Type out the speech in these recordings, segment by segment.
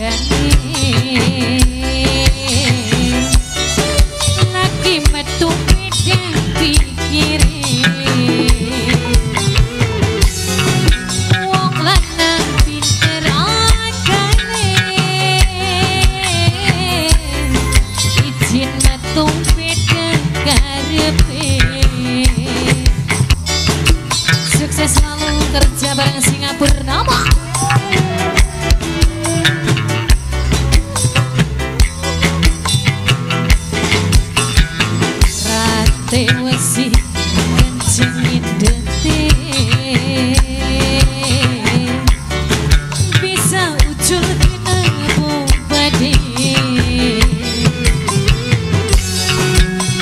ragane lagi metu beda pikire wong lanang pinter akale izin metu beda karepe. Sukses selalu kerja bareng Singapura nama. Rate wesi kencengin detik bisa ucul kena bobade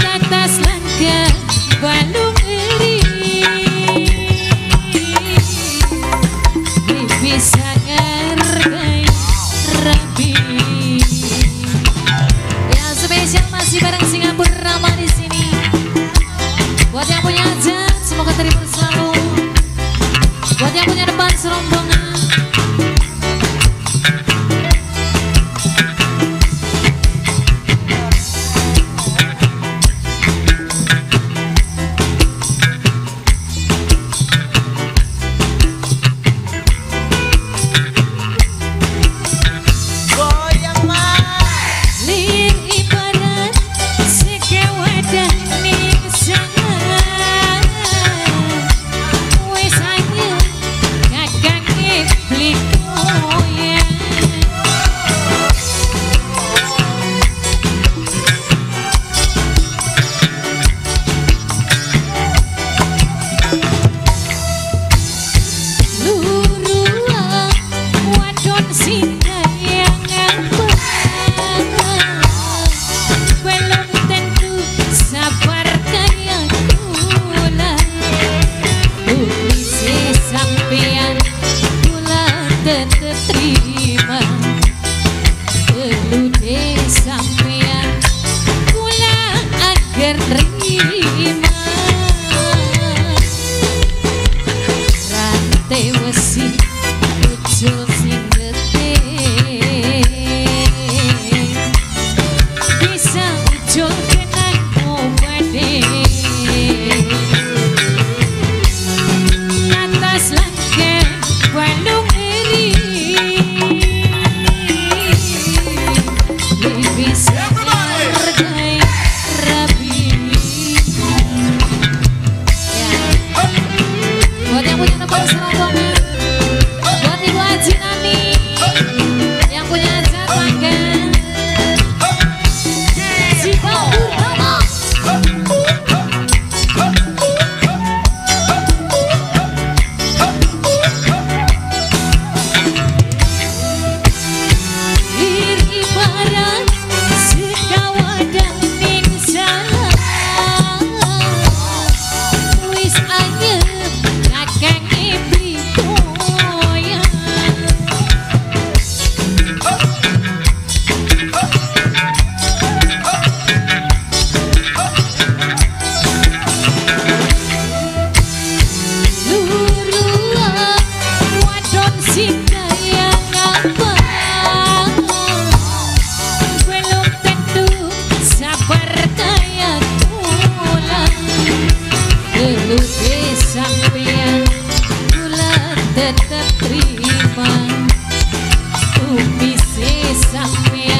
tatas langkah balung eri bisa ngargai rapi. Ya spesial masih bareng Singapura Rama di sini. Buat yang punya hajat semoga terhibur selalu. Buat yang punya depan serombongan. Terima kelude sampean kula agar terima rantai wesi ucul sing gede bisa ucul kena obade atas langkah balung eri bisa hargai rapi. Ya. Buat yang punya tempat serombongan, buat Ibu Haji Nani yang punya hajat makan Singapura. Sampean kula tetep terima tumise sampean.